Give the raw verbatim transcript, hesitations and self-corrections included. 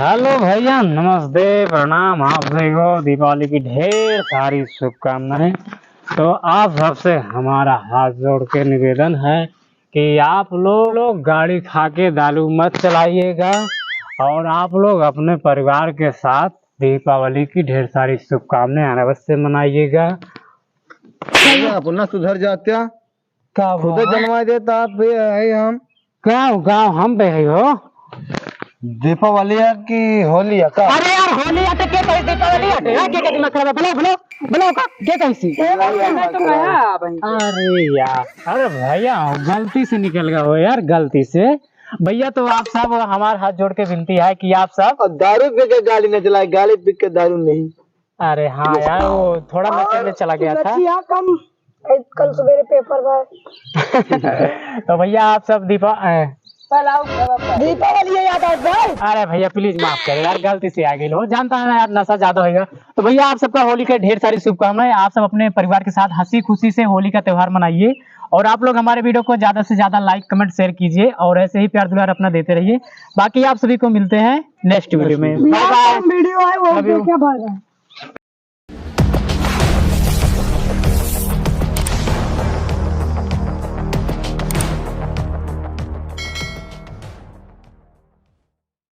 हेलो भैया, नमस्ते, प्रणाम। आप सभी को दीपावली की ढेर सारी शुभकामनाएं। तो आप सबसे हमारा हाथ जोड़ के निवेदन है कि आप लोग, लोग गाड़ी खा के दारू मत चलाइएगा और आप लोग अपने परिवार के साथ दीपावली की ढेर सारी शुभकामनाएं अवश्य मनाइएगा। भैया, अपना सुधर जात्या। का खुदे हुआ? जनवा देता आप भी है हम। गाँव, गाँव हम पे है हो। दीपावली है कि होली है का? अरे यार, होली है तो के कही दीपावली है? यार, के कही दिमाग खराब है? बोलो, बोलो, बोलो का, के कही सी? ए भाई, मैं तो कहा भाई। अरे यार, अरे भैया, गलती से निकल गया हो यार, गलती से। भैया, तो आप सब, हमार हाथ जोड़ के विनती है कि आप सब और दारू पी के गाड़ी न चलाए, गाड़ी पी के दारू नहीं। अरे हाँ यार, वो थोड़ा नशे में चला गया था। बचिया कम, ए, कल सवेरे पेपर बा। तो भैया, आप सब दीपा-, ए, दीपावली याद आ गई। अरे भैया, please माफ करें यार, गलती से आ गई हो, जानता है ना यार, नशा ज्यादा होएगा। तो भैया, आप सबका होली के ढेर सारी शुभकामनाएं। आप सब अपने परिवार के साथ हंसी खुशी से होली का त्योहार मनाइए और आप लोग हमारे video को ज्यादा से ज्यादा like, comment, share कीजिए और ऐसे ही प्यार दुलार अपना देते रहिए। बाकी आप सभी को मिलते हैं next video में। Bye bye। Video है वो। Love you। क्या बात है?